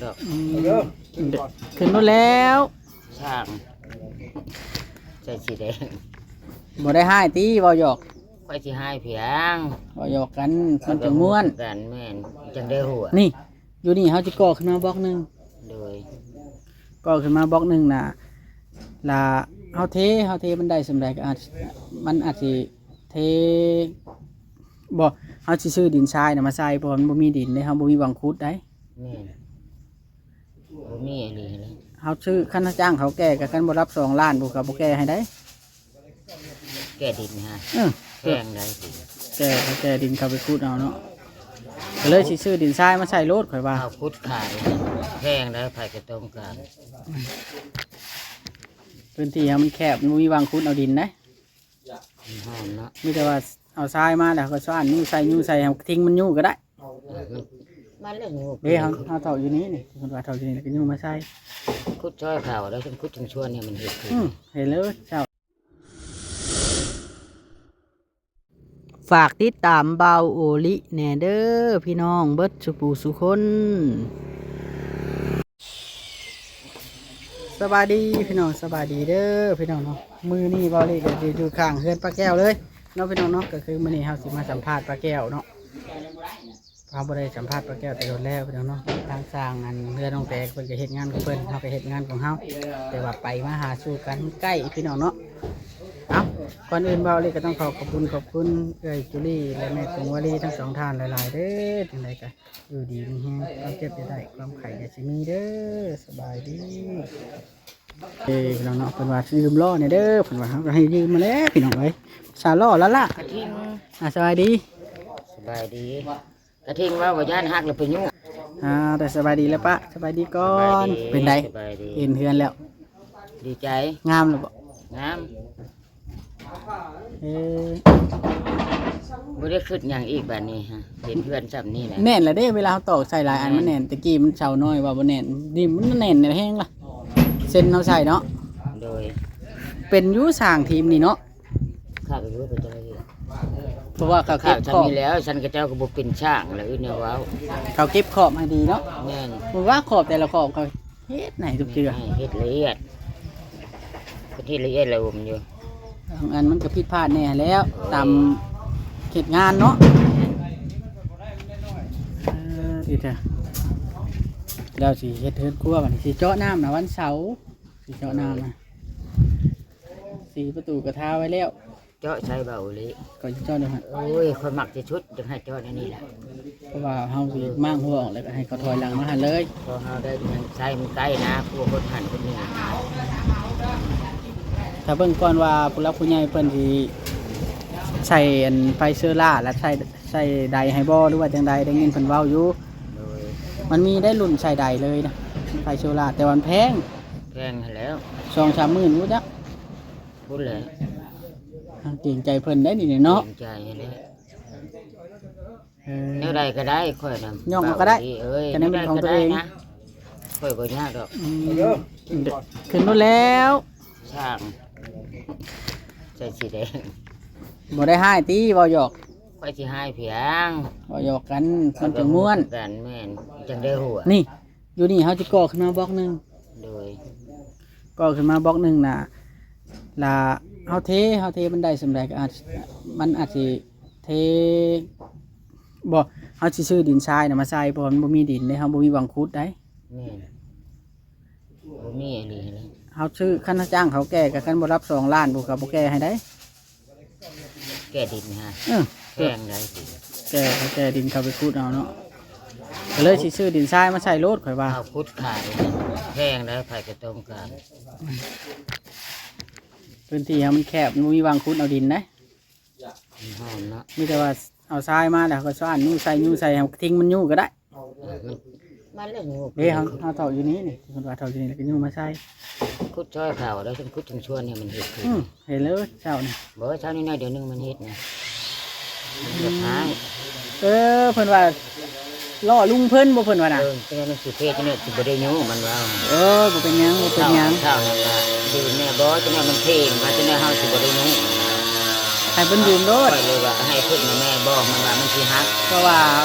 ອືມ ຂຶ້ນລົດແລ້ວ ຊ່າງ ໃສ່ສີແດງ ບໍ່ໄດ້ຮ້າຍຕິ ເວົ້າຫຍອກ ຂ້ອຍຊິຮ້າຍພຽງ ເວົ້າຫຍອກກັນ ມັນຈັ່ງມ່ວນກັນ ແມ່ນ ຈັ່ງໄດ້ຫົວ ນີ້ ຢູ່ນີ້ເຮົາຊິກໍ່ຂຶ້ນມາບລັອກໜຶ່ງ ໂດຍ ກໍ່ຂຶ້ນມາບລັອກໜຶ່ງນະ ລະເຮົາເທ ເຮົາເທມັນໄດ້ສ່ຳໃດກໍອາດ ມັນອາດຊິເທ ບໍ່ ເຮົາຊິຊື້ດິນຊາຍນະມາໃສ່ ເພາະວ່າມັນບໍ່ມີດິນເດ້ ເຮົາບໍ່ມີວັງຂຸດໃດ ແມ່ນ ບໍ່ມີອີ່ຫຼີເລີຍ ເຮົາຊື້ ຄັນເຮົາຈ້າງເຂົາແກ່ ກໍຄັນບໍ່ລັບສອງລ້ານ ພວກເຂົາບໍ່ແກ່ໃຫ້ໃດ ແກ່ດິນຫະ ເອີ ແພງໃດ໋ ແກ່ ເຂົາແກ່ດິນເຂົາໄປຂຸດເອົາເນາະ ກໍເລີຍຊິຊື້ດິນຊາຍມາໃສ່ໂລດ ຂ້ອຍວ່າ ເຮົາຂຸດຂາຍ ແພງໃດ໋ ໃຜກໍຕ້ອງການ ພື້ນທີ່ເຮົາມັນແຄບ ມັນບໍ່ມີວັງຂຸດເອົາດິນໃດ໋ ມັນຮ້ອນເນາະ ມີແຕ່ວ່າເອົາຊາຍມາແລ້ວ ເຮົາກໍສ້ານຍູ້ໃສ່ ຍູ້ໃສ່ ເຮົາຖິ້ມມັນຢູ່ກໍໄດ້ ມັນເລີຍງູ ເດ້ ເຮົາ ເຮົາເທາະຢູ່ນີ້ນີ້ ສົມມຸດວ່າເທາະຢູ່ນີ້ ແລ້ວກໍຍູ້ມາໃສ່ ຂຸດຊ່ອຍເຂົາ ແລ້ວເພິ່ນຂຸດເຖິງຊວນໃຫ້ມັນເຮັດຄື ອືມ ເຫັນເລີຍເຈົ້າ ຝາກຕິດຕາມບ່າວໂອລິແດ່ເດີພີ່ນ້ອງເບິດສູ່ຜູ້ສູ່ຄົນ. ສະບາຍດີພີ່ນ້ອງ ສະບາຍດີເດີພີ່ນ້ອງເນາະ ມື້ນີ້ບ່າວໂອລິກໍຢູ່ຂ້າງເຮືອນປ້າແກ້ວເລີຍເນາະພີ່ນ້ອງເນາະ ກໍຄືມື້ນີ້ເຮົາຊິມາສຳພາດປ້າແກ້ວເນາະ. ເຮົາບໍ່ໄດ້ສຳພາດປ້າແກ້ວແຕ່ດົນແລ້ວພີ່ນ້ອງເນາະ ທາງສ້າງອັນເຮືອນນ້ອງແຕກເພິ່ນກໍເຮັດງານຂອງເພິ່ນ ເຮົາກໍເຮັດງານຂອງເຮົາ ແຕ່ວ່າໄປມາຫາສູ່ກັນໃກ້ພີ່ນ້ອງເນາະ. ເອົ້າ ກ່ອນອື່ນບ່າວໂອລິກໍຕ້ອງຂໍຂອບຄຸນ ຂອບຄຸນເອື້ອຍຈູລີ ແລະ ແມ່ກົງວາລີທັງສອງທ່ານຫຼາຍໆເດີ ຈັ່ງໃດກໍຢູ່ດີມີແຮງ ຄວາມເຈັບຢ່າໄດ້ ຄວາມໄຂ້ຢ່າຊິມີເດີ ສະບາຍດີ. ເອີ ພີ່ນ້ອງເນາະ ເພິ່ນວ່າຊິຢືມລໍ້ແດ່ເດີ ເພິ່ນວ່າ ເຮົາກໍໃຫ້ຢືມມາແລ້ວພີ່ນ້ອງເອີຍ ສາລໍ້ລະລະ ກະທິງ ອ່າ ສະບາຍດີ ສະບາຍດີ. ກະທິງເວົ້າວ່າຢ້ານຮັກແລ້ວໄປຍູ້ ອ່າ ແຕ່ສະບາຍດີແລ້ວປະ ສະບາຍດີກ່ອນ ສະບາຍດີ ເປັນໃດ ສະບາຍດີ ເຫັນເຮືອນແລ້ວ ດີໃຈ ງາມແລ້ວບໍ່ ງາມ ເອີ ບໍ່ໄດ້ຄິດຫຍັງອີກບາດນີ້ຮະ ເຫັນເຮືອນຊ່ຳນີ້ແຫຼະ ແໜ້ນລະເດ້ ເວລາເຮົາຕອກໃສ່ຫຼາຍອັນ ແມ່ນ ມັນແໜ້ນ ແຕ່ກີ້ມັນເຊົານ້ອຍວ່າບໍ່ແໜ້ນ ນີ້ມັນແໜ້ນແຮງລະ ເຊັ່ນເຮົາໃສ່ເນາະ ໂດຍ ເປັນຢູ່ຊ່າງທີມນີ້ເນາະ ຄັກຢູ່ ເຂົາເຈົ້າເຮັດ ເພາະວ່າເຂົາເກັບຂອບ ຄັກຊ່ຳນີ້ແລ້ວ ຊັ້ນເຂົາເຈົ້າກໍບໍ່ເປັນຊ່າງແລ້ວ ອື່ນແນວເວົ້າ ເຂົາເກັບຂອບໃຫ້ດີເນາະ ແມ່ນ ບໍ່ວ່າຂອບແຕ່ລະຂອບ ເຂົາເຮັດໃຫ້ທຸກເທື່ອ ແມ່ນ ເຮັດລະອຽດ ເພິ່ນເຮັດລະອຽດລະອົມຢູ່ ບາງອັນມັນກໍຜິດພາດແດ່ຫັ້ນແຫຼ້ວ ໂອ້ຍ ຕາມເຂດງານເນາະ ເອີ ດີແທ້ ແລ້ວຊິເຮັດເຮືອນຄົວ ບາດນີ້ຊິເຈາະນ້ຳນະ ວັນເສົາ ຊິເຈາະນ້ຳນະ ສີປະຕູກໍທາໄວ້ແລ້ວ ເຈາະໃສ່ເບົາອີ່ຫຼີ ກໍຊິເຈາະຢູ່ຫັ້ນ ໂອ້ຍ ຂ້ອຍມັກທີ່ສຸດ ຢາກໃຫ້ເຈາະແນວນີ້ແຫຼະ ເພາະວ່າເຮົາຊິມ້າງຫົວອອກ ແລ້ວກໍໃຫ້ເຂົາຖອຍຫຼັງມາຫັ້ນເລີຍ ເພາະເຮົາໄດ້ຫຍັງໃຊ້ມັນໃກ້ນາ ຄົວຄົນຫັ້ນຄົນນີ້ ຖ້າເບິ່ງກ່ອນວ່າຜູ້ຫຼັກຜູ້ໃຫຍ່ເພິ່ນຊິໃສ່ອັນໄຟເຊີລາ ແລ້ວໃສ່ ໃສ່ໄດໃຫ້ບໍ່ ຫຼືວ່າຈັ່ງໃດ ໄດ້ຍິນເພິ່ນເວົ້າຢູ່ ໂດຍ ມັນມີໄດ້ລຸ້ນໃສ່ໄດເລີຍນະ ໄຟໂຊລາ ແຕ່ວ່າມັນແພງ ແພງຫັ້ນແຫຼ້ວ ສອງສາມໝື່ນບໍ່ຈັກ ພຸ້ນແຫຼະ ເກງໃຈເພິ່ນໄດ໋ນີ້ເນາະ ເກງໃຈຫັ້ນແຫຼະ ເອີ ແນວໃດກໍໄດ້ ຂ້ອຍນະ ຍ່ອງເອົາກໍໄດ້ ເອີ ຈະໄດ້ເປັນຂອງຕົວເອງ ແນວໃດກໍໄດ້ນະ ຂ້ອຍບໍ່ຍາກດອກ ອືມ ຂຶ້ນລົດແລ້ວ ຊ່າງ ໃສ່ສີແດງ ບໍ່ໄດ້ຮ້າຍຕິ ເວົ້າຫຍອກ ຂ້ອຍຊິຮ້າຍພຽງ ເວົ້າຫຍອກກັນ ມັນຈັ່ງມ່ວນກັນ ແມ່ນ ຈັ່ງໄດ້ຫົວ ນີ້ ຢູ່ນີ້ເຮົາຊິກໍ່ຂຶ້ນມາບລັອກໜຶ່ງ ໂດຍ ກໍ່ຂຶ້ນມາບລັອກໜຶ່ງນະ ລະເຮົາເທ ເຮົາເທມັນໄດ້ສ່ຳໃດກໍອາດ ມັນອາດຊິເທ ບໍ່ ເຮົາຊິຊື້ດິນຊາຍນະມາໃສ່ ເພາະວ່າມັນບໍ່ມີດິນເດ້ ເຮົາບໍ່ມີວັງຂຸດໃດ ແມ່ນ ບໍ່ມີອີ່ຫຼີເລີຍ ເຮົາຊື້ ຄັນເຮົາຈ້າງເຂົາແກ່ ກໍຄັນບໍ່ລັບສອງລ້ານ ພວກເຂົາບໍ່ແກ່ໃຫ້ໃດ ແກ່ດິນຫະ ເອີ ແພງໃດ໋ ແກ່ ເຂົາແກ່ດິນເຂົາໄປຂຸດເອົາເນາະ ກໍເລີຍຊິຊື້ດິນຊາຍມາໃສ່ໂລດ ຂ້ອຍວ່າ ເຮົາຂຸດຂາຍ ແພງໃດ໋ ໃຜກໍຕ້ອງການ ພື້ນທີ່ເຮົາມັນແຄບ ມັນບໍ່ມີວັງຂຸດເອົາດິນໃດ໋ ມັນຮ້ອນເນາະ ມີແຕ່ວ່າເອົາຊາຍມາແລ້ວ ເຮົາກໍສ້ານຍູ້ໃສ່ ຍູ້ໃສ່ ເຮົາກໍຖິ້ມມັນຢູ່ກໍໄດ້ ມັນ ມັນເລີຍງູ ເດ້ ເຮົາ ເຮົາເທາະຢູ່ນີ້ນີ້ ສົມມຸດວ່າເທາະຢູ່ນີ້ ແລ້ວກໍຍູ້ມາໃສ່ ຂຸດຊ່ອຍເຂົາ ແລ້ວເພິ່ນຂຸດເຖິງຊວນໃຫ້ມັນເຮັດຄື ອືມ ເຫັນເລີຍເຊົ້ານີ້ ບໍ່ ເຊົ້ານີ້ໜ້ອຍດຽວໜຶ່ງມັນເຮັດນະ ມັນເຮັດຮ້າຍ ເອີ ເພິ່ນວ່າລໍ້ລຸງເພິ່ນບໍ່ ເພິ່ນວ່ານະ ເອີ ຈັ່ງໃດມັນຊິເພ ຈັ່ງໃດຊິບໍ່ໄດ້ຍູ້ ມັນວ່າ ເອີ ບໍ່ເປັນຫຍັງ ບໍ່ເປັນຫຍັງ ເຊົ້ານັ້ນລະ ຢູ່ແນ່ບໍ່ ຈັ່ງໃດມັນເພ ວ່າຈັ່ງໃດເຮົາຊິບໍ່ໄດ້ຍູ້ ໃຫ້ເພິ່ນຢືມໂລດ ຂ້ອຍເລີຍວ່າໃຫ້ເພິ່ນນະແມ່ ບໍ່ ມັນວ່າມັນຊິຫັກ ເພາະວ່າ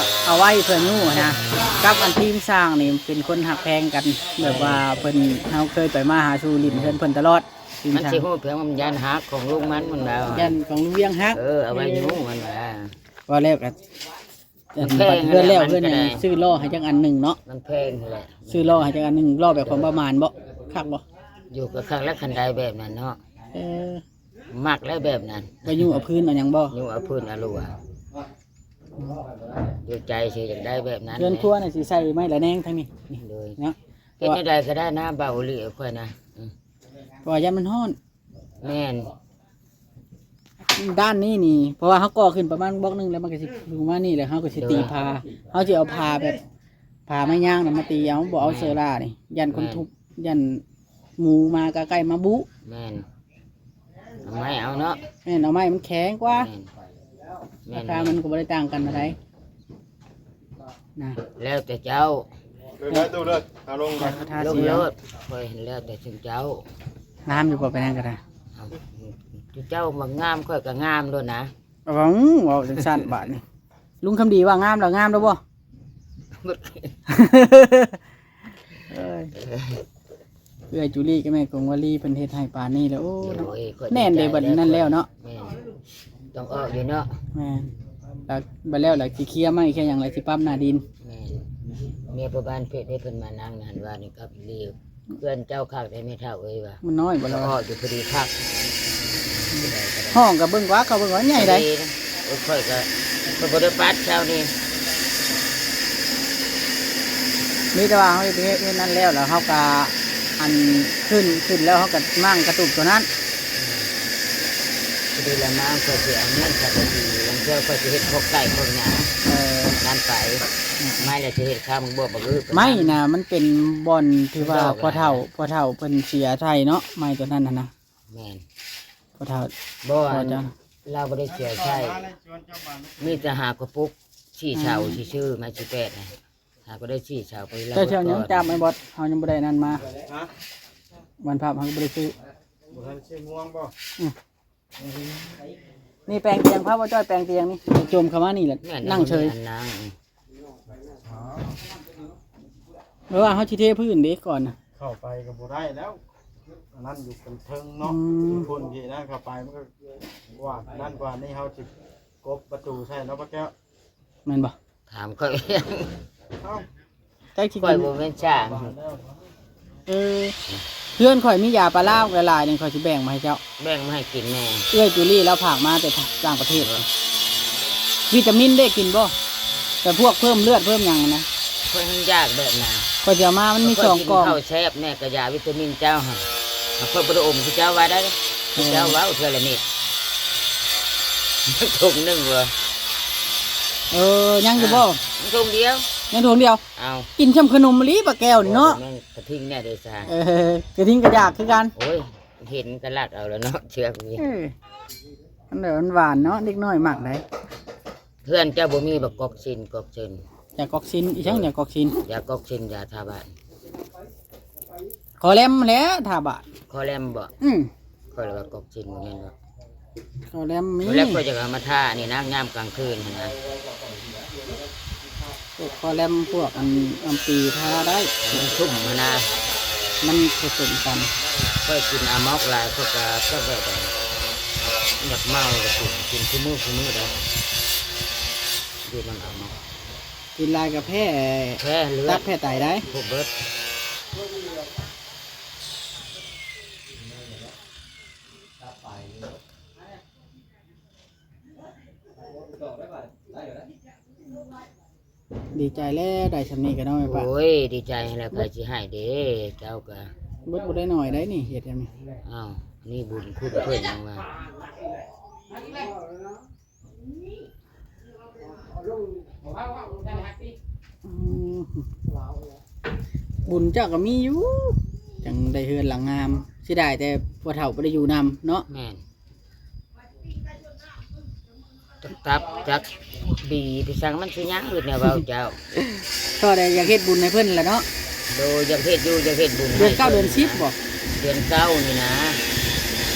ເອົາໄວ້ເພື່ອຍູ້ຫັ້ນນະ ກັບອັນທີມຊ່າງນີ້ເປັນຄົນຮັກແພງກັນ ແບບວ່າເພິ່ນ ເຮົາເຄີຍໄປມາຫາສູ່ຫຼິ້ນເຮືອນເພິ່ນຕະຫຼອດ ທີມ ມັນ ຊ່າງ ຊິຮູ້ພຽງວ່າມັນຢ້ານຫັກຂອງລຸງມັນ ມັນວ່າ ຢ້ານຂອງລຸງວຽງຫັກ ເອີ ເອົາໄວ້ຢູ່ມັນວ່າ ວ່າແລ້ວກໍ ມັນແພງ ເຮືອນແລ້ວ ມັນ ເຮືອນຫຍັງ ກໍໄດ້ ຊື້ລໍ້ໃຫ້ຈັກອັນໜຶ່ງເນາະ ມັນແພງຫັ້ນແຫຼະ ຊື້ລໍ້ໃຫ້ຈັກອັນໜຶ່ງ ລໍ້ແບບຂອງປະມານບໍ່ ຄັກບໍ່ ຢູ່ກໍຄັກແລ້ວ ຄັນໄດ້ແບບນັ້ນເນາະ ເອີ ມັກແລ້ວແບບນັ້ນ ໄປຍູ້ເອົາພື້ນເອົາຫຍັງບໍ່ ຍູ້ເອົາພື້ນເອົາລົວ ຢູ່ໃຈຊິຢາກໄດ້ແບບນັ້ນ ເຮືອນຄົວນະຊິໃສ່ໄມ້ລະແນງທາງນີ້ ໂດຍ ເນາະ ເຮັດແນວໃດກໍໄດ້ນະ ບ່າວອີ່ຫຼີຂ້ອຍນະ ອືມ ເພາະວ່າຢ້ານມັນຮ້ອນ ແມ່ນ ດ້ານນີ້ນີ້ ເພາະວ່າເຮົາກໍ່ຂຶ້ນປະມານບລັອກໜຶ່ງແລ້ວ ມັນກໍຊິຢູ່ປະມານນີ້ແຫຼະ ເຮົາກໍຊິຕີ ໂດຍ ຜາ ເຮົາຊິເອົາຜາແບບ ຜາໄມ້ຍາງນະມາຕີເອົາ ບໍ່ເອົາ ແມ່ນ ເຊີລານີ້ ຢ້ານຄົນ ແມ່ນ ທຸບ ຢ້ານໝູມາກະໄກ່ມາບຸ ແມ່ນ ເອົາໄມ້ເອົາເນາະ ແມ່ນ ເອົາໄມ້ມັນແຂງກວ່າ ແມ່ນ ແມ່ນ ລາຄາມັນກໍບໍ່ໄດ້ຕ່າງກັນປານໃດ ນະ ແລ້ວແຕ່ເຈົ້າ ເດີ ເດີ ເດີ ເອົາລົງ ລາຄາ ລາຄາ ລາຄາ ລາຄາ ເສຍ ລົງໂລດ ຂ້ອຍເຫັນແລ້ວແຕ່ຊຸມເຈົ້າ ງາມຢູ່ບໍ່ ໄປນັ້ນກໍໄດ້ ເອົ້າ ເຈົ້າວ່າງາມ ຂ້ອຍກໍງາມໂລດນະ ເວົ້າ ເວົ້າຈັ່ງຊັ້ນບາດນີ້ ລຸງຄຳດີວ່າງາມແລ້ວ ງາມແລ້ວບໍ່ ເອີຍ ເອື້ອຍຈູລີກັບແມ່ກົງວາລີເພິ່ນເຮັດໃຫ້ປານນີ້ແລ້ວ ໂອ້ ໂດຍ ຂ້ອຍ ແໜ້ນເດ້ ດີໃຈ ບັດນັ້ນແລ້ວເນາະ ແມ່ນ ຕ້ອງອອກຢູ່ເນາະ ແມ່ນ ແລ້ວບັດແລ້ວລະຊິເຄຍໄມ້ເຄຍຫຍັງ ລະຊິປັບໜ້າດິນ ແມ່ນ ເມຍພໍ່ບ້ານເພດໃຫ້ເພິ່ນມານັ່ງຫັ້ນວ່ານີ້ກັບລີ ເພື່ອນເຈົ້າຄັກແທ້ແມ່ເຖົ້າເອີຍວ່າ ມັນນ້ອຍບໍ່ລະ ອອກຢູ່ພໍດີຄັກ ຫ້ອງກໍເບິ່ງວ່າ ເຂົາເບິ່ງວ່າໃຫຍ່ໃດ ໂອ້ຍ ຂ້ອຍກໍ ຂ້ອຍບໍ່ໄດ້ປັດເຊົ້ານີ້ ມີແຕ່ວ່າເຮົາເຮັດ ເຮັດ ເຮັດນັ້ນແລ້ວ ແລ້ວເຮົາກໍ ອັນ ຂຶ້ນ ຂຶ້ນແລ້ວເຮົາກໍມ້າງກະຕຸກຕົວນັ້ນ ອືມ ພໍດີລະມ້າງ ຂ້ອຍຊິເອົາເງິນ ຂ້ອຍກໍຊິ ລາງເທື່ອຂ້ອຍຊິເຮັດຄອກໄກ່ຄອກຫຍັງ ເອີ ນັ້ນໄປ ອືມ ໄມ້ລະຊິເຮັດຄາໝາກບວບບັກອຶບ ໄມ້ນະ ມັນເປັນບ່ອນທີ່ວ່າພໍ່ເຖົ້າ ພໍ່ເຖົ້າເພິ່ນເສຍໃສ່ເນາະ ໄມ້ຕົວນັ້ນຫັ້ນນະ ແມ່ນ ພໍ່ເຖົ້າ ບໍ່ ອັນ ລາວບໍ່ໄດ້ເສຍໃສ່ ມີແຕ່ຫາກະປຸກ ສີ່ເສົາ ອືມ ຊື່ໆ ໄມ້ສິບແປດນະ ຫາກໍໄດ້ສີ່ເສົາໄປແລ້ວ ແຕ່ເຈົ້າຍັງຈັບໄອ້ບອດ ເຮົາຍັງບໍ່ໄດ້ນັ້ນມາ ຮະ ວັນພະເຮົາບໍ່ໄດ້ຊື້ ບໍ່ທັນຊື້ງວງບໍ່ ອືມ ນີ້ແປງຕຽງ ພາບໍ່ຈ້ອຍແປງຕຽງນີ້ ໂຈມເຂົ້າມານີ້ແຫຼະ ແມ່ນ ນັ່ງເຊີຍ ອັນນັ້ນ ເພາະວ່າເຮົາຊິເທພື້ນເດ້ກ່ອນນະ ເຂົ້າໄປກໍບໍ່ໄດ້ແລ້ວ ອັນນັ້ນຢູ່ເທິງເນາະ ອືມ ຄົນທີ່ນັ້ນເຂົ້າໄປມັນກໍກວ້າງນັ້ນກວ່ານີ້ ເຮົາຊິກົບປະຕູໃສ່ເນາະ ປ້າແກ້ວ ແມ່ນບໍ່? ຖາມຂ້ອຍ ເອົ້າ ຈັກຊິ ຂ້ອຍ ກິນ ບໍ່ແມ່ນຊ່າງ ເອີ ເຮືອນຂ້ອຍມີຢາປາລາວຫຼາຍໆ ນີ້ ຂ້ອຍຊິແບ່ງມາໃຫ້ເຈົ້າ ແບ່ງມາໃຫ້ກິນແດ່ ເອື້ອຍຈູລີລາວຝາກມາແຕ່ຕ່າງປະເທດ ເອີ ວິຕາມິນເດ້ ກິນບໍ່? ແບບພວກເພີ່ມເລືອດເພີ່ມຫຍັງນະ ຂ້ອຍຍັງຢາກແບບນັ້ນ ຂ້ອຍຊິເອົາມາ ມັນມີສອງກ່ອງ ຂ້ອຍກິນເຂົ້າແຊບແດ່ ກະຢາວິຕາມິນເຈົ້າຫັ້ນ ຂ້ອຍບໍ່ໄດ້ອົມຄືເຈົ້າວ່າໄດ້ ຄືເຈົ້າເວົ້າເທື່ອລະເມັດ ຖົງໜຶ່ງບໍ່ ເອີ ຍັງຢູ່ບໍ່? ຖົງດຽວ ຍັງຖົງດຽວ ເອົາ ກິນຊ່ຳຂະໜົມອີ່ຫຼີປາແກ້ວນີ້ເນາະ ບໍ່ແມ່ນກະທິງແດ່ເດຊາ ເອີ ກະທິງກະຢາກຄືກັນ ໂອ້ຍ ເຫັນກະລັກເອົາແລ້ວເນາະ ເຊື່ອກູນີ້ ເອີ ອັນໃດມັນຫວານເນາະ ເດັກນ້ອຍມັກໃດ ເຮືອນເຈົ້າບໍ່ມີບັກກອກຊິນ ກອກຊິນ ຢາກອກຊິນ ອີ່ຫຍັງ ເອີ ຢາກອກຊິນ ຢາກອກຊິນ ຢາທາບ້ານ ຄໍແລມແຫຼະ ທາບ້ານ ຄໍແລມບໍ່? ອືມ ຂ້ອຍລະວ່າກອກຊິນ ບໍ່ແມ່ນບໍ່? ຄໍແລມມີ ມື້ແລກຂ້ອຍຈະເອົາມາທານີ້ນະ ຍາມກາງຄືນຫັ້ນນະ ພວກຄໍແລມ ພວກອັນ ອຳປີທາໄດ້ ມັນຊຸ່ມຫັ້ນນະ ມັນປະສົມກັນ ຂ້ອຍກິນອາມອກຫຼາຍ ຂ້ອຍກະຈັກແບບໃດ ຢາກເມົາລະກິນ ກິນຄູ່ມື້ຄູ່ມື້ໄດ໋ ຢູ່ນຳອາມອກ ກິນຫຼາຍກະແພ້ ແພ້ເລືອດ ຕັບແພ້ໄຕໄດ໋ ພວກເບິດ ດີໃຈແລ້ວ ໄດ້ຊ່ຳນີ້ກະນ້ອຍປະ ໂອ້ຍ ດີໃຈແລ້ວ ໃຜຊິໃຫ້ເດ້ ເຈົ້າກະ ເບິດບໍ່ໄດ້ໜ້ອຍໄດ໋ນີ້ ເຮັດຈັ່ງນີ້ ອ້າວ ມີບຸນຄຸນເພິ່ນຫຍັງວ່າ ອືມ ບຸນເຈົ້າກະມີຢູ່ ຈັ່ງໄດ້ເຮືອນຫຼັງງາມ ເສຍດາຍແຕ່ພໍ່ເຖົ້າບໍ່ໄດ້ຢູ່ນຳເນາະ ແມ່ນ ຈັກຕັບຈັກບີໄປສັ່ງ ມັນຊິຍັງຢູ່ແນວເວົ້າເຈົ້າ ກໍໄດ້ຢາກເຮັດບຸນໃຫ້ເພິ່ນລະເນາະ ໂດຍ ຢາກເຮັດຢູ່ ຢາກເຮັດບຸນໃຫ້ ເດືອນເກົ້າເດືອນສິບບໍ່? ເດືອນເກົ້ານີ້ນະ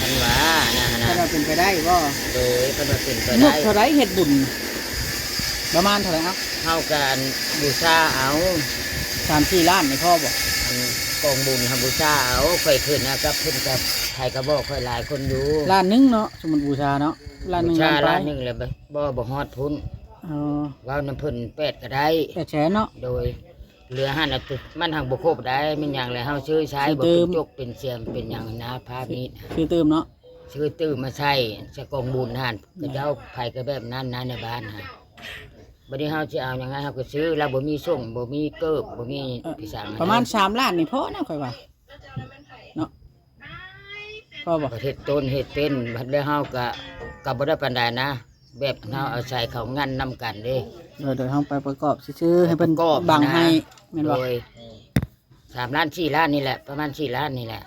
ອັນວ່ານະ ອັນນັ້ນ ຄັນວ່າເປັນໄປໄດ້ບໍ່? ໂດຍ ຄັນວ່າເປັນໄປໄດ້ ງົບເທົ່າໃດເຮັດບຸນ? ປະມານເທົ່າໃດ? ເອົາ ເຮົາກະ ອັນ ບູຊາເອົາ ສາມສີ່ລ້ານນີ້ພໍບໍ່? ອັນກອງບຸນເຮົາບູຊາເອົາ ຂ້ອຍຂຶ້ນນະ ກັບເພິ່ນ ກັບໃຜກະບອກຂ້ອຍຫຼາຍຄົນຢູ່ ລ້ານໜຶ່ງເນາະ ສົມມຸດບູຊາເນາະ ລ້ານໜຶ່ງ ບູຊາລ້ານປາຍ ລ້ານໜຶ່ງແລ້ວ ບໍ່ ບໍ່ຮອດພຸ້ນ. ອໍ ເວົ້ານຳເພິ່ນແປດກະໄດ້ ແປດແສນເນາະ ໂດຍ ເຫຼືອຫັ້ນລະ ມັນຫັກບໍ່ຄົບໄດ໋ ແມ່ນຫຍັງແຫຼະ ເຮົາຊື້ໃຊ້ ຊື້ຕື່ມ ບໍ່ເປັນຈົກເປັນຊຽມເປັນຫຍັງນະ ພານິດ ຊື້ຕື່ມເນາະ ຊື້ຕື່ມມາໃສ່ ໃສ່ກອງບຸນຫັ້ນ ເຂົາເຈົ້າໃຜກະແບບນັ້ນນະ ໃນບ້ານຫັ້ນ ບັດນີ້ເຮົາຊິເອົາຫຍັງ ເຮົາກະຊື້ ລາວບໍ່ມີສົ້ງ ບໍ່ມີເກີບ ບໍ່ມີ ເອີ ພິສັງ ປະມານສາມລ້ານນີ້ພໍນະ ຂ້ອຍວ່າເນາະ ພໍບໍ່? ເຮັດຕົ້ນເຮັດເຕັນ ແລ້ວເຮົາກະ ກະບໍ່ໄດ້ປານໃດນະ ແບບເຮົາອາໄສເຂົາງັນນຳກັນເດ້ ໂດຍ ໂດຍ ເຮົາໄປປະກອບຊື່ໆ ໃຫ້ເພິ່ນບັງໃຫ້ ແມ່ນບໍ່? ໂດຍ ສາມລ້ານສີ່ລ້ານນີ້ແຫຼະ ປະມານສີ່ລ້ານນີ້ແຫຼະ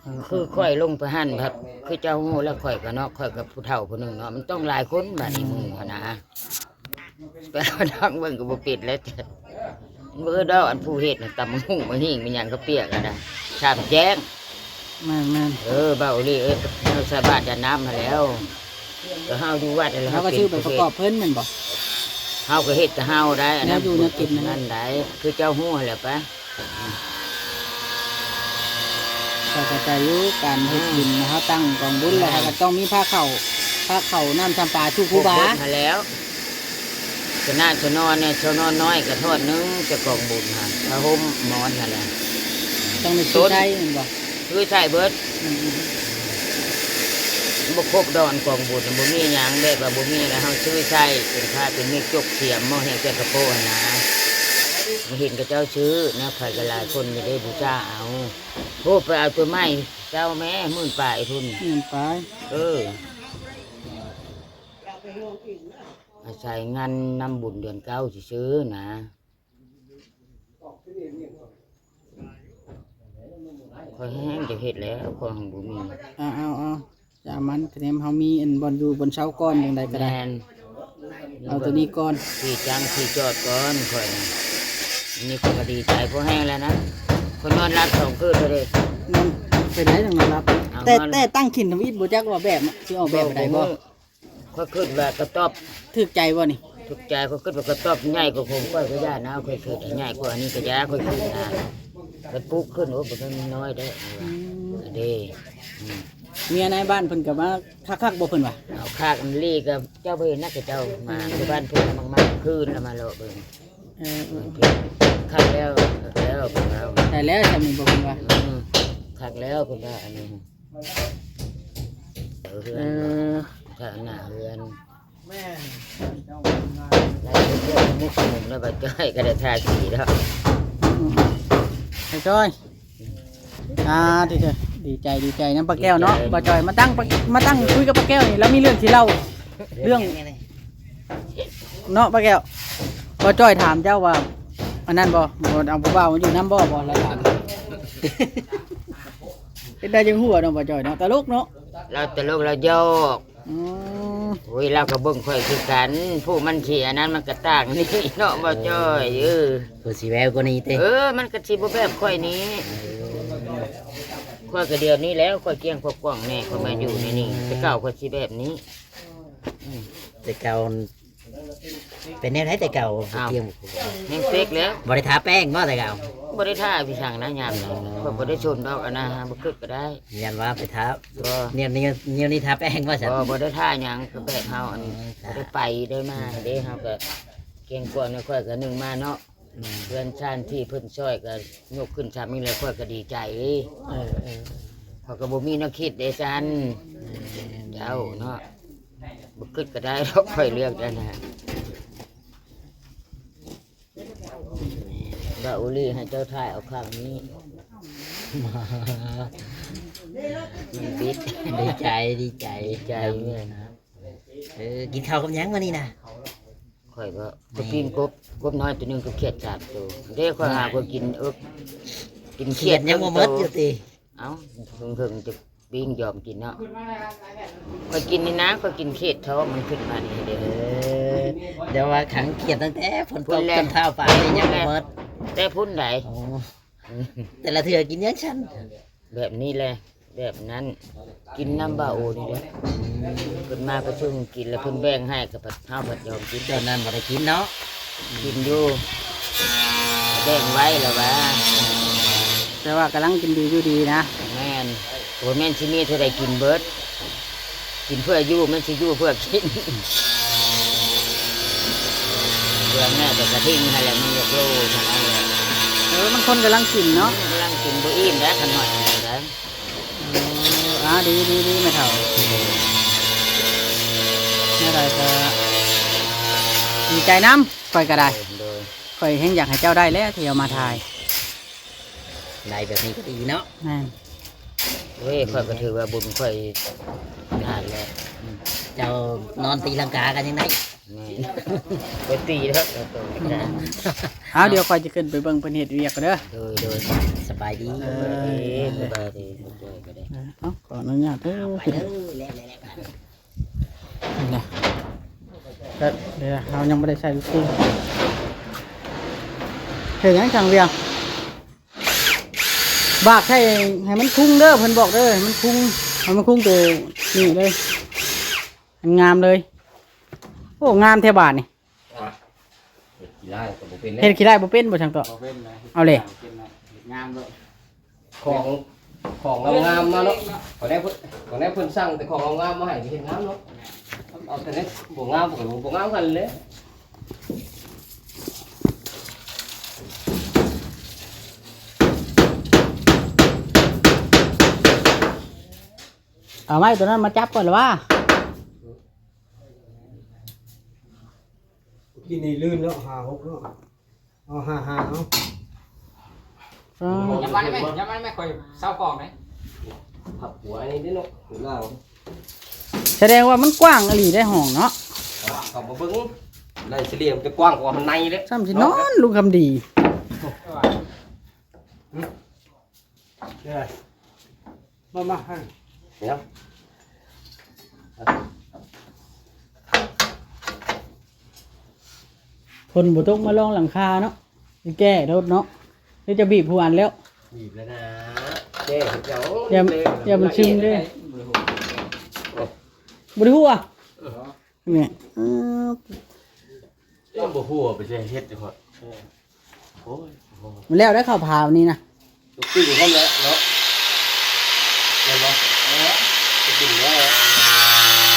ເອີ ຄືຂ້ອຍລົງໄປຫັ້ນ ແບບ ຄືເຈົ້າຮູ້ແລ້ວ ຂ້ອຍກະເນາະ ຂ້ອຍກະຜູ້ເຖົ້າຜູ້ໜຶ່ງເນາະ ມັນຕ້ອງຫຼາຍຄົນ ບາດນີ້ ອືມ ໝູ່ຫັ້ນນະ ໄປເອົານັ່ງເບິ່ງກະບໍ່ເປັນແລ້ວ ເບີດອກ ອັນຜູ້ເຮັດນະ ຕຳບັກຫຸ່ງບັກຫີງແມ່ນຫຍັງກະປຽກຫັ້ນນະ ສາມແຈ້ງ ແມ່ນໆ ເອີ ເວົ້າອີ່ຫຼີ ເອີ ເຮົາໃສ່ບາດຢາດນ້ຳຫັ້ນແລ້ວ ກະເຮົາຢູ່ວັດຫັ້ນແຫຼະ ເຮົາກະຊື້ໄປປະກອບເພິ່ນແມ່ນບໍ່? ເຮົາກະເຮັດແຕ່ເຮົາໄດ໋ ອັນນັ້ນ ແນວຢູ່ແນວກິນນັ້ນ ນັ້ນໄດ໋ ຄືເຈົ້າຮູ້ຫັ້ນແຫຼະປະ ເຂົ້າໃຈຢູ່ ການເຮັດ ອືມ ບຸນ ເຮົາຕັ້ງກອງບຸນ ແມ່ນ ແລ້ວເຮົາກະຕ້ອງມີພາເຂົ້າ ພາເຂົ້ານ້ຳຊຳປາສູ່ຄູບາ ຄົບຫັ້ນແລ້ວ ສະນາດສະນອນແນ່ ສະນອນນ້ອຍກະທອດໜຶ່ງ ຈະກອງບຸນຫັ້ນ ຜ້າຫົ່ມໝອນຫັ້ນແຫຼະ ຕ້ອງໄດ້ຊື້ໃຊ້ແມ່ນບໍ່? ຊື້ໃຊ້ເບິດ ອືມໆ ບໍ່ຄົບດອກ ອັນກອງບຸນນະ ບໍ່ມີຫຍັງ ແບບວ່າບໍ່ມີແລ້ວ ເຮົາຊື້ໃຊ້ ເປັນພະເປັນເມກ ຈົກ ສຽມ ໝໍ້ແຮງ ແກງກະໂປຫັ້ນນະ ມາເຫັນເຂົາເຈົ້າຊື້ນະ ໃຜກະຫຼາຍຄົນຢູ່ເດ້ ບູຊາເອົາ ໂອ້ ໄປເອົາຕົວໃໝ່ເຈົ້າແມ້ ໝື່ນປາຍພຸ້ນ ໝື່ນປາຍ ເອີ ອາໄສງານນຳບຸນເດືອນເກົ້າຊື່ໆນະ ຂ້ອຍແຮງຈະເຮັດແລ້ວ ຂ້ອຍຫັ້ນບໍ່ມີ ເອົາໆໆ ຢ່າມັນ ກະແນມເຮົາມີອັນບ່ອນຢູ່ບ່ອນເຊົາກ່ອນ ຈັ່ງໃດກະໄດ້ ແມ່ນ ເອົາໂຕນີ້ກ່ອນ ທີ່ຈັ່ງທີ່ຈອດກ່ອນ ຂ້ອຍນະ ອັນນີ້ຂ້ອຍກະດີໃຈພໍແຮງແລ້ວນະ ຂ້ອຍນອນຫຼັບສອງຄືນແລ້ວເດ້ ນອນ ເປັນໄດ ນອນຫຼັບ ເອົາ ແຕ່ ນອນ ແຕ່ຕັ້ງຂິ້ນທຳອິດ ບໍ່ຈັກວ່າແບບ ຊິອອກແບບໃດບໍ່? ຂ້ອຍຄິດວ່າກະຕອບ ຖືກໃຈບໍ່ນີ້? ຖືກໃຈ ຂ້ອຍຄິດວ່າກະຕອບໃຫຍ່ກວ່າຂອງຂ້ອຍກະຢ້ານນະ ຂ້ອຍຄິດໃຫຍ່ກວ່າອັນນີ້ກະຢ້ານ ຂ້ອຍຄິດນະ ໄປປຸກຂຶ້ນ ໂອ້ ບໍ່ແມ່ນນ້ອຍເດ້ ອືມ ເດ້ ອືມ ເມຍນາຍບ້ານເພິ່ນກະມາຄັກໆບໍ່ ເພິ່ນວ່າ ເອົາ ຄັກອີ່ຫຼີກະ ເຈົ້າບໍ່ເຫັນນະ ເຂົາເຈົ້າມາ ອືມ ແຕ່ບ້ານເພິ່ນມັກມາຄືນລະມາເລາະເບິ່ງ ເອີໆ ຄັກແລ້ວ ຄັກແລ້ວ ເພິ່ນວ່າ ໄດ້ແລ້ວ ຊ່ຳນີ້ບໍ່ ເພິ່ນວ່າ ອືມ ຄັກແລ້ວ ເພິ່ນວ່າ ອັນນີ້ ເອີ ເຮືອນ ເອີ ທາໜ້າເຮືອນ ແມ່ນ ໄດ້ເຮັດວຽກມຸກມຸມແລ້ວ ບ່າວຈ້ອຍກະໄດ້ທາສີແລ້ວ ອືມ ບ່າວຈ້ອຍ ອ່າ ດີໃຈ ດີໃຈ ດີໃຈນຳປ້າແກ້ວເນາະ ດີໃຈ ບ່າວຈ້ອຍ ມາຕັ້ງ ມາຕັ້ງຄຸຍກັບປ້າແກ້ວນີ້ ລາວມີເລື່ອງຊິເລົ່າ ເລື່ອງ ເນາະປ້າແກ້ວ ບ່າວຈ້ອຍຖາມເຈົ້າວ່າ ອັນນັ້ນບໍ່ ບໍ່ເອົາຜູ້ບ່າວມາຢູ່ນຳບໍ່ ບໍ່ ລາວຖາມ ເຮັດໄດ້ຈັ່ງຫົວເນາະ ບ່າວຈ້ອຍເນາະ ຕະຫຼົກເນາະ ລາວຕະຫຼົກ ລາວຢອກ ອືມ ໂອ້ຍ ລາວກະເບິ່ງຂ້ອຍຄືກັນ ຜູ້ມັນຊິອັນນັ້ນມັນກະຕ່າງນີ້ເນາະ ບ່າວຈ້ອຍ ເອີ ຜູ້ຊິແວວກວ່ານີ້ຕິ ເອີ ມັນກະຊິບໍ່ແບບຂ້ອຍນີ້ ຂ້ອຍກະດຽວນີ້ແລ້ວ ຂ້ອຍກ້ຽງ ຂ້ອຍກວ້າງແນ່ ຂ້ອຍມາຢູ່ໃນນີ້ ແຕ່ເກົ່າຂ້ອຍຊິແບບນີ້ ອືມ ແຕ່ເກົ່າ ເປັນແນວໃດແຕ່ເກົ່າ? ອ້າວ ກຽມ ແຮງເປັກແລ້ວ ບໍ່ໄດ້ທາແປ້ງບໍ່ແຕ່ເກົ່າ? ບໍ່ໄດ້ທາພິສັງນະ ຍາມນັ້ນ ອໍ ຂ້ອຍບໍ່ໄດ້ຊົນດອກ ອັນນັ້ນ ບໍ່ຄິດກະໄດ້ ຢ້ານວ່າໄປທາ ບໍ່ ແນວນີ້ ແນວນີ້ທາແປ້ງບໍ່ຊັ້ນ? ບໍ່ ບໍ່ໄດ້ທາຫຍັງ ກະແບບເຮົາ ອັນ ອໍ ບໍ່ໄດ້ໄປໄດ້ມາເດ້ ເຮົາກະກຽມກວ້າງ ຂ້ອຍກະໜຶ່ງມາເນາະ ແມ່ນ ເຮືອນຊານທີ່ເພິ່ນຊ່ອຍກະຍົກຂຶ້ນຊຳນີ້ແຫຼະ ຂ້ອຍກະດີໃຈ ເອີໆ ຂ້ອຍກະບໍ່ມີແນວຄິດເດ້ຊັ້ນ ແມ່ນໆ ເຈົ້າເນາະ ບໍ່ຄິດກະໄດ້ດອກ ຂ້ອຍເລືອກໄດ້ນະ ບາອູລີໃຫ້ເຈົ້າຖ່າຍເອົາຂ້າງນີ້ ມັນປິດ ດີໃຈ ດີໃຈ ດີໃຈ ເອີ ກິນເຂົ້າກັບຫຍັງມື້ນີ້ນະ? ຂ້ອຍກະ ແມ່ນ ຂ້ອຍປີ້ງກົບ ກົບນ້ອຍໂຕໜຶ່ງກັບຂຽດສາມໂຕ ເດ້ ຂ້ອຍຫາ ແມ່ນ ຂ້ອຍກິນ ເອີ ກິນຂຽດ ຂຽດຍັງບໍ່ໝົດຢູ່ຕິ? ເອົ້າ ເພິ່ງໆ ຈະປີ້ງຢອມກິນເນາະ ຂ້ອຍກິນນີ້ນະ ຂ້ອຍກິນຂຽດທ້ອງມັນຂຶ້ນມານີ້ເດ້ ເອີ ດຽວວ່າຂັງຂຽດຕັ້ງແຕ່ຝົນຕົກຈົນທ້າວປານນີ້ຍັງບໍ່ໝົດ ແຕ່ພຸ້ນໃດ ອໍ ແຕ່ລະເທື່ອກິນຫຍັງຊັ້ນ? ແບບນີ້ແຫຼະ ແບບນັ້ນ ກິນນຳບ່າວໂອນີ້ແຫຼະ. ເພິ່ນມາປະຊຸມກິນ ແລ້ວເພິ່ນແບ່ງໃຫ້ ກໍພັດ ເຮົາພັດຍອມກິນ. ຕອນນັ້ນບໍ່ໄດ້ກິນເນາະ. ກິນຢູ່ ແບ່ງໄວ້ແລ້ວວ່າ ແຕ່ວ່າກຳລັງກິນດີຢູ່ດີນະ. ແມ່ນ ໂອ້ຍ ແມ່ນຊິມີເທົ່າໃດກິນເບິດ. ກິນເພື່ອຢູ່ ແມ່ນຊິຢູ່ເພື່ອກິນ. ເພື່ອແມ່ແຕ່ກະທິງຫັ້ນແຫຼະ ມັນຢາກໂລເທົ່ານັ້ນແຫຼະ. ເອີ ບາງຄົນກຳລັງກິນເນາະ ກຳລັງກິນບໍ່ອີ່ມແລ້ວ ຄັນຮອດກິນໄດ້. ເອີ ອາ ດີໆໆ ແມ່ເຖົ້າ ແນວໃດກໍດີໃຈນຳ. ຂ້ອຍກໍໄດ້ ໂດຍ ຂ້ອຍແຮ່ງຢາກໃຫ້ເຈົ້າໄດ້ແຫຼະ ທີ່ເອົາມາຖ່າຍ. ໄດ້ແບບນີ້ກໍດີເນາະ. ແມ່ນ. ໂອ້ຍ ຂ້ອຍກໍຖືວ່າບຸນຂ້ອຍຫຼາຍແລ້ວ. ເຈົ້ານອນຕີລັງກາກໍຍັງໄດ້. ແມ່ນ ໄປຕີແລ້ວ. ເອົາ ດຽວຂ້ອຍຈະຂຶ້ນໄປເບິ່ງເພິ່ນເຮັດວຽກກ່ອນເດີ. ໂດຍໆ ສະບາຍດີ. ເອີ ສະບາຍດີ ສະບາຍດີ. ເອີ ເອົາ ຂໍອະນຸຍາດເດີ. ໄປເດີ ແລ້ວໆໆ. ນີ້ນະ ກໍເດີ ເຮົາຍັງບໍ່ໄດ້ໃສ່ລູກໂປ່ງ. ເຮັດຫຍັງຊ່າງວຽງ? ບາກໃສ່ໃຫ້ມັນຄຸງເດີ ເພິ່ນບອກເດີ ໃຫ້ມັນຄຸງ ໃຫ້ມັນຄຸງໂຕນີ້ເລີຍ ມັນງາມເລີຍ. ໂອ້ ງາມແທ້ບາດນີ້. ເຮັດຂີ້ຮ້າຍກໍບໍ່ເປັນເດ້. ເຮັດຂີ້ຮ້າຍບໍ່ເປັນບໍ່ຊ່າງຕໍ່? ບໍ່ເປັນນະ. ເອົາເລີຍ ເຮັດງາມໂລດ. ຂອງ ຂອງງາມໆມາເນາະ. ຂອງແນວເພິ່ນ ຂອງແນວເພິ່ນສັ່ງແຕ່ຂອງງາມໆມາໃຫ້ ເຮັດງາມເນາະ. ເອົາແຕ່ແນວບໍ່ງາມກໍບໍ່ງາມຫັ້ນແຫຼະ. ເອົາໄມ້ຕົວນັ້ນມາຈັບກ່ອນລະຫວາ? ກິນນີ້ລື່ນແລ້ວ ຫ້າຫົກເນາະ. ເອົາ ຫ້າຫ້າ ເອົາ. ເອີ ຍັບມາໄດ້ໄໝ? ຍັບມາໄດ້ໄໝ? ຂ້ອຍເຊົາຂອງໄດ໋. ພັບຫົວອັນນີ້ເດ້ເນາະ ຢູ່ລາວ. ສະແດງວ່າມັນກວ້າງອີ່ຫຼີໄດ໋ຫ້ອງເນາະ. ເຂົ້າມາເບິ່ງ ໄລ່ສະເລ່ຍມັນຈະກວ້າງກວ່າຂ້າງໃນເດ້. ຊ່ຳຊິນອນ ລຸງຄຳດີ. ເອີ ມາ ມາ ເອົາ ຝົນບໍ່ຕົກມາລອງຫຼັງຄາເນາະ ຊິແກ້ໂດດເນາະ ຫຼືຈະບີບຫົວອັນແລ້ວ? ບີບແລ້ວນະ ແກ້ເຮັດຫຍັງ? ຢ່າ ຢ່າມັນຊຶມເດ້. ບໍ່ໄດ້ຫົວ ເອີ ນີ້ ເອີ ຍັງບໍ່ຫົວໄປໃສ່ເຮັດຢູ່ຫັ້ນ. ເອີ ໂອ້ຍ ມັນແລ້ວໄດ້ເຂົ້າພາວນີ້ນະ. ຕົວຕຶງພ້ອມແລ້ວເນາະ ແມ່ນບໍ່? ເອີ ຕົວຕຶງແລ້ວ.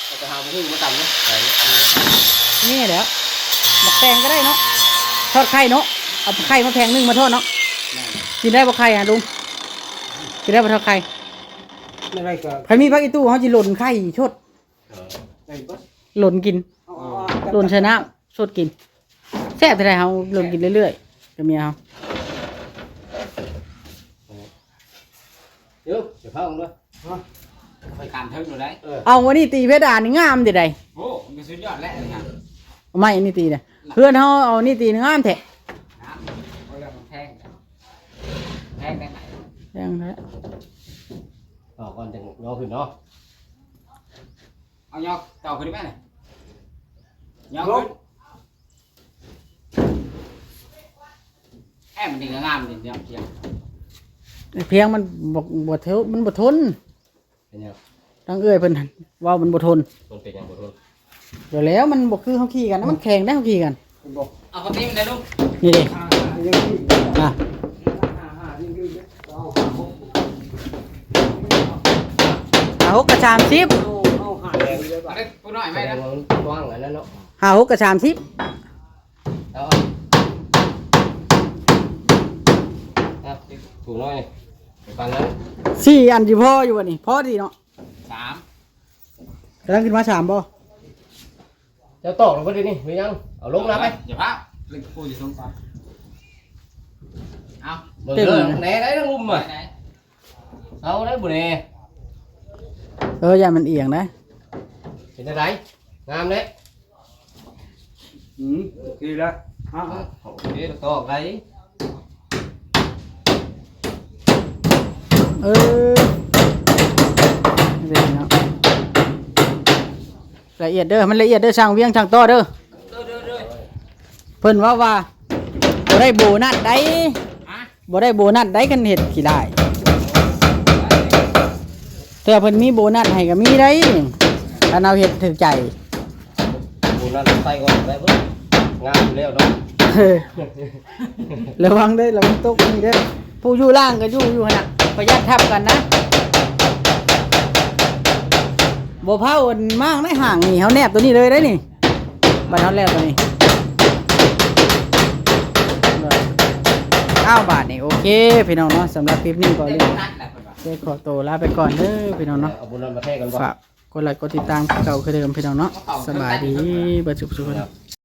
ເອົາໄປຫາໝາກຫຶ່ງມາຕຳເນາະ. ນີ້ແຫຼະ ໝາກແຕງກໍໄດ້ເນາະ ທອດໄຂ່ເນາະ ເອົາໄຂ່ມາແຜງໜຶ່ງມາທອດເນາະ. ແມ່ນ. ກິນໄດ້ບໍ່ໄຂ່ຫະລຸງ? ກິນໄດ້ບໍ່ ທອດໄຂ່? ແນວໃດກໍ ໃຜມີຜັກອີ່ຕູ້ ເຮົາຊິຫຼົ່ນໄຂ່ຊົດ. ເອີ ຫຼົ່ນກິນ ເອົາໆໆ ຫຼົ່ນໃສ່ນ້ຳຊົດກິນ ແຊບເທົ່າໃດ. ເຮົາຫຼົ່ນກິນເລື້ອຍໆ ກັບເມຍເຮົາ. ເອີ ເອີ ດຽວ ດຽວພາເບິ່ງເດີ. ຮະ ຂ້ອຍຂ້າມເທິງໂລດໄດ໋. ເອີ ເອົາ ອັນນີ້ຕີເພດານນີ້ງາມເດ້ໃດ໋. ໂອ້ ມັນກໍສຸດຍອດແລ້ວນີ້. ເອົາໄມ້ອັນນີ້ຕີເດ້ ເພື່ອນເຮົາເອົານີ້ຕີງາມແທ້. ງາມ ເອົາແລ້ວມັນແພງ ແພງໄດ້ໄໝ? ແພງແທ້. ຕໍ່ກ່ອນຈັ່ງຍໍຂຶ້ນເນາະ. ເອົາຍໍຕໍ່ຂຶ້ນໄດ້ໄໝນີ້? ຍໍຂຶ້ນ. ແອ ມັນນີ້ກໍງາມນີ້ ແນວພຽງ ພຽງມັນບໍ່ ບໍ່ເທົ່າ ມັນບໍ່ທົນ. ເປັນຫຍັງ? ທາງເອື້ອຍເພິ່ນເວົ້າມັນບໍ່ທົນ. ມັນເປັນຫຍັງບໍ່ທົນ? ດຽວແລ້ວມັນບໍ່ຄືເຮົາຂີ່ກັນນະ ມັນແຂງໄດ໋ເຮົາຂີ່ກັນ. ເອົາເອົາຕີມັນໄດ້ລຸງ. ນີ້ເດ້ ອ່າ ອ່າ ຫ້າຫົກກໍສາມສິບ ເອົາໄດ້ຜູ້ນ້ອຍໄວ້ນະ ກວ້າງອັນນັ້ນເນາະ. ຫ້າຫົກກໍສາມສິບ ເອົາ ເອົາ ຖືກໜ້ອຍນີ້ ປານນັ້ນ. ສີ່ອັນຊິພໍຢູ່ບໍ່ນີ້? ພໍດີເນາະ. ສາມ ກຳລັງຂຶ້ນມາສາມບໍ່? ເຈົ້າຕອກແລ້ວບໍ່ໄດ້ນີ້ ຫຼືຍັງ? ເອົາລົງນະໄປ. ຢ່າພາບ ເຫຼັກຕະປູຢູ່ຊົງກ່ອນ. ເອົາ ເບິ່ງເດີ ແນ່ໄດ໋ທາງລຸ່ມອະ. ເອົາໄດ້ບໍ່ແນ່? ເອີ ຢ້ານມັນອຽງນະ. ເປັນຈັ່ງໃດ? ງາມເດ້. ອືມ ໂອເຄແລ້ວ. ເອົາ ເອົາ ໂອເຄ ຕອກໄດ້. ເອີ ເປັນເນາະ. ລະອຽດເດີ ມັນລະອຽດເດີ ຊ່າງວຽງຊ່າງຕໍ່ເດີ. ເພິ່ນເວົ້າວ່າບໍ່ໄດ້ໂບນັດໃດ ບໍ່ໄດ້ໂບນັດໃດ ຄັນເຮັດຂີ້ລ້າຍ. ເທື່ອເພິ່ນມີໂບນັດໃຫ້ກໍມີໄດ໋ ຄັນເຮົາເຮັດຖືກໃຈ. ໂບນັດໃສ່ກ່ອນໄດ້ເບິ່ງ ງາມຢູ່ແລ້ວເນາະ. ລະວັງເດີ ລະວັງຕົກນີ້ເດີ. ຜູ້ຢູ່ລ່າງກໍຢູ່ ຢູ່ຫັ້ນນະ ປະຢັດທັບກັນນະ. ບໍ່ເຜົາອັນມ້າງໃນຫ້າງນີ້ ເຮົາແນບຕົວນີ້ເລີຍໄດ໋ນີ້. ບັດເຮົາແລ້ວຕົວນີ້ ອ້າວ ບາດນີ້ ໂອເຄ ພີ່ນ້ອງເນາະ. ສຳລັບຄລິບນີ້ກໍ ໄດ້ຂໍໂຕລາໄປກ່ອນເດີພີ່ນ້ອງເນາະ. ເອົາໂບນັດມາແທກກັນບໍ່? ຝາກກົດໄລກົດຕິດຕາມຄືເກົ່າຄືເດີມພີ່ນ້ອງເນາະ. ສະບາຍດີເບິດສຸກໆຄົນ.